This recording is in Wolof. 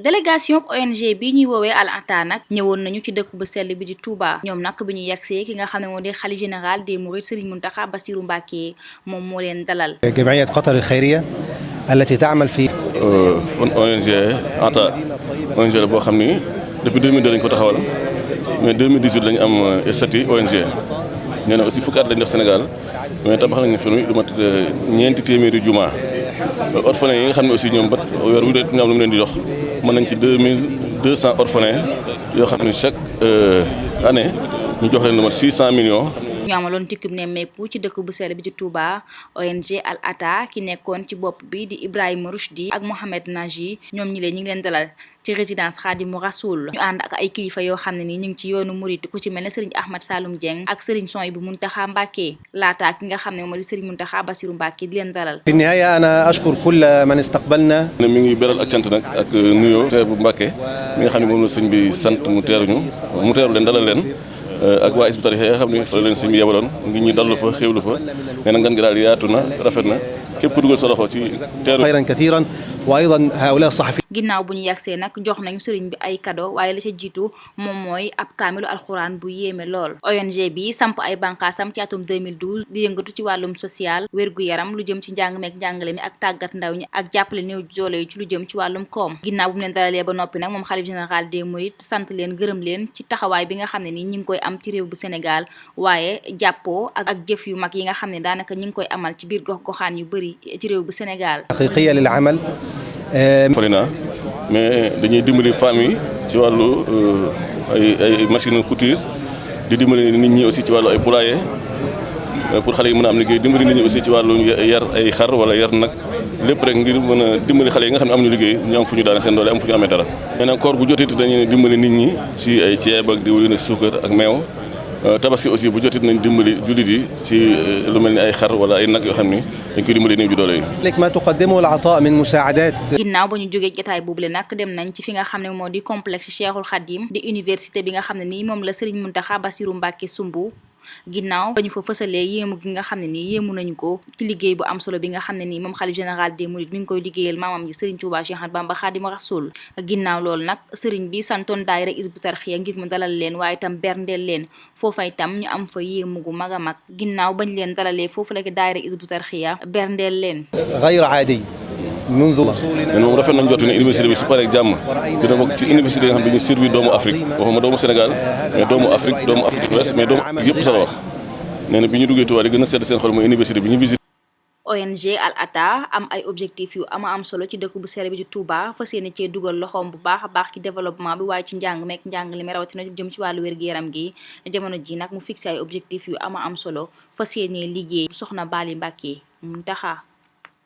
délégation ONG bi ñuy woowee Al Ataa nag ñëwoon nañu ci dëkk bu sell bi di Touba ñoom nag bi ñu yegsee ki nga xam ne moo di xalifa général des Mourides Serigne Mountakha Bassirou Mbacké moom moo leen dalal. جمعية قطر الخيرية التي تعمل في ONG Ataa ONG la boo xam ni depuis 2002 lañ ko taxawal mais 2018 lañu am statut ONG nee na aussi fukki at lañ def Sénégal mais tabax nañu fi lu mat ñeenti téeméeri juma orphelins yi nga xam ne aussi ñoom ba weer wu ñu am lu mu leen di jox mën nañ ci 2200 orphelins yoo xam ne chaque année ñu jox leen lu mat 600 millions. ñu amaloon tikkub nemmeeku ci dëkk bu sell bi ci Touba ONG Al Ataa ki nekkoon ci bopp bi di Ibrahima Rushdi ak Mohamed Naji ñoom ñi leen ñu ngi leen dalal ci résidence Khadimou Rassoul ñu ànd ak ay kilifa yoo xam ne ni ñu ngi ci yoonu murit ku ci mel ne Serigne Ahmad Saloum Dieng ak Serigne Souhaïbou Mountakha Mbacké laataa ki nga xam ne moom di Serigne Mountakha Bassirou Mbacké di leen dalal. في النهاية أنا أشكر كل من استقبلنا. mi ngi beral ak cant nag ak nuyoo teer bu Mbacké mi nga xam ne moom la sëñ bi sant mu teeru leen dalal leen ak waa Hizbut Tarqiyyah xam ne fa la leen sëñ bi yebaloon ngi ñu dallu fa xéewlu fa nee na ngan gi daal yaatu na rafet na képp ku dugal sa loxo ci teeru خيرا كثيرا وأيضا هؤلاء الصحفيين. ginnaaw bu ñu yegsee nag jox nañu sëriñ bi ay cadeau waaye la ca jiitu moom mooy ab kaamilu alxuraan bu yéeme lool. ONG bi samp ay bànqaasam ci atum 2012 di yëngatu ci wàllum social wér-gu-yaram lu jëm ci njàng meek njàngale mi ak tàggat ndaw ñi ak jàppale néew doole yi ci lu jëm ci wàllum koom. ginnaaw bu mu leen dalalee ba noppi nag moom xalif général des Mourides sant leen gërëm leen ci taxawaay bi nga xam ne ni ñi ngi koy am ci réew bu Sénégal waaye jàppoo ak jëf yu mag yi nga xam ne daanaka ñi ngi koy amal ci biir gox-goxaan yu bëri ci réew bu Sénégal. حقيقية للعمل. Falina mais dañuy dimbali femmes yi ci wàllu ay machine couture di dimbali nit ñi aussi ci wàllu ay poulailler pour xale yi mën a am liggéey dimbali nit ñi aussi ci wàllu yar ay xar wala yar nag lépp rek ngir mën a dimbali xale yi nga xam ne am ñu liggéey ñu am fu ñu daane seen doole am fu ñu amee dara. nee na koor bu jotit dañuy dimbali nit ñi ci ay ceeb ak diwlin ak suukar ak meew tabaski aussi bu jotit nañ dimbali jullit yi ci lu mel ni ay xar wala ay nag yoo xam ni dañ koy dimbali néew ju doole yi. لك ما تقدمه العطاء من مساعدات. ginnaaw ba ñu jógee jotaay boobule nag dem nañ ci fi nga xam ne moo di complexe Cheikhul Khadim di université bi nga xam ne nii moom la Serigne Mountakha Bassirou Mbacké sumbu ginnaaw ba ñu fa fësalee yéemu gi nga xam ne nii yéemu nañu ko ci liggéey bu am solo bi nga xam ne nii moom xalif général des Mourides mi ngi koy liggéeyal maamam ji Serigne Touba Cheikh Ahmadou Bamba Khadimou Rassoul ginnaaw loolu nag Serigne bi santoon daayira Hizbut Tarqiyyah ngir mu dalal leen waaye itam berndeel leen foofa itam ñu am fa yéemu gu mag a mag ginnaaw bañ leen dalalee foofu la daayira Hizbut Tarqiyyah berndeel leen. غير عادي. منذ mais moom rafet nañ jot ne université bi su paree jàmm dina bokk ci université yi nga xam ne dañuy servir doomu Afrique waxuma doomu Sénégal mais doomu Afrique de l'Ouest mais doomu yëpp sa la wax nee na bi ñu duggee Touba di gën a sedd seen xol mooy université bi ñu visité. ONG Al Ataa am ay objectifs yu am solo ci dëkk bu sell bi ci Touba fas yéene cee dugal loxoom bu baax a baax ci développement bi waaye ci njàng meek njàngale mi rawatina jëm ci wàllu wér-gu-yaram gi jamono ji nag mu fixé ay objectifs yu am solo fas yéene liggéey soxna Bali Mbacké Mountakha